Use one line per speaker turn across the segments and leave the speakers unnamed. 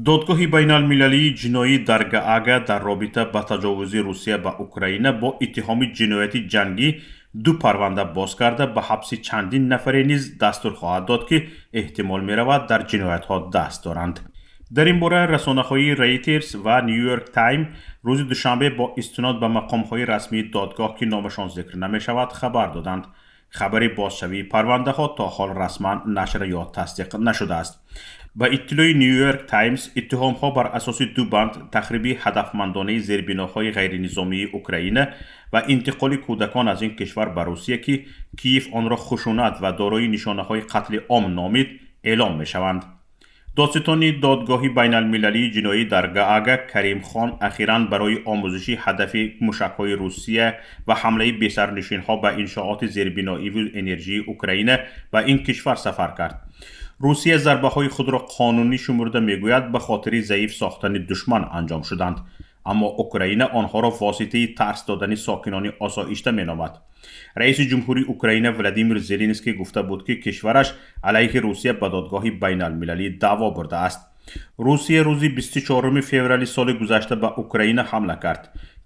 Додгоҳи байналмилалии ҷиноӣ дар Гаага дар робита ба таҷовузи Русия ба Украина бо иттиҳоми ҷинояти ҷангӣ ду парванда боз карда, ба ҳабси чандин нафаре низ дастур хоҳад дод, ки эҳтимол меравад, дар ҷиноятҳо даст доранд. Дар ин бора расонаҳои Рейтерс ва Нью-Йорк Тайм рӯзи душанбе бо истинод ба мақомҳои расмии додгоҳ, ки номашон зикр намешавад, хабар доданд. Хабари бозшавии парвандаҳо то ҳол расман нашр ё тасдиқ нашудааст. Ба иттилои Нью-Йорк Таймс, иттиҳомҳо бар асоси ду банд: тахриби ҳадафмандонаи зербиноҳои ғайринизомии Украина ва интиқоли кӯдакон аз ин кишвар ба Русия, ки Киев онро хушунат ва дорои нишонаҳои қатли ом номид, эълом мешаванд. Додситони Додгоҳи байналмилалии ҷиноӣ дар Гаага Карим Хон ахиран барои омӯзиши ҳадафи мушакҳои Русия ва ҳамлаи бесарнишинҳо ба иншооти зербиноиву энержии Украина ба ин кишвар сафар кард. Русия зарбаҳои худро қонунӣ шумурда, мегӯяд, ба хотири заиф сохтани душман анҷом шуданд, аммо Украина онҳоро воситаи тарс додани сокинони осоишта меномад. Раиси ҷумҳурии Украина Владимир Зеленский гуфта буд, ки кишвараш алайҳи Русия ба додгоҳи байналмилалӣ даъво бурдааст. Русия рӯзи 24 феврали соли гузашта ба Украина ҳамла кард.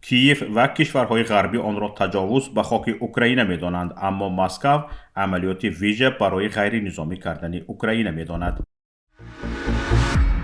Киев ва кишварҳои ғарбӣ онро таҷовуз ба хоки Украина медонанд, аммо Москав амалиёти вижа барои ғайринизомӣ кардани Украина медонад.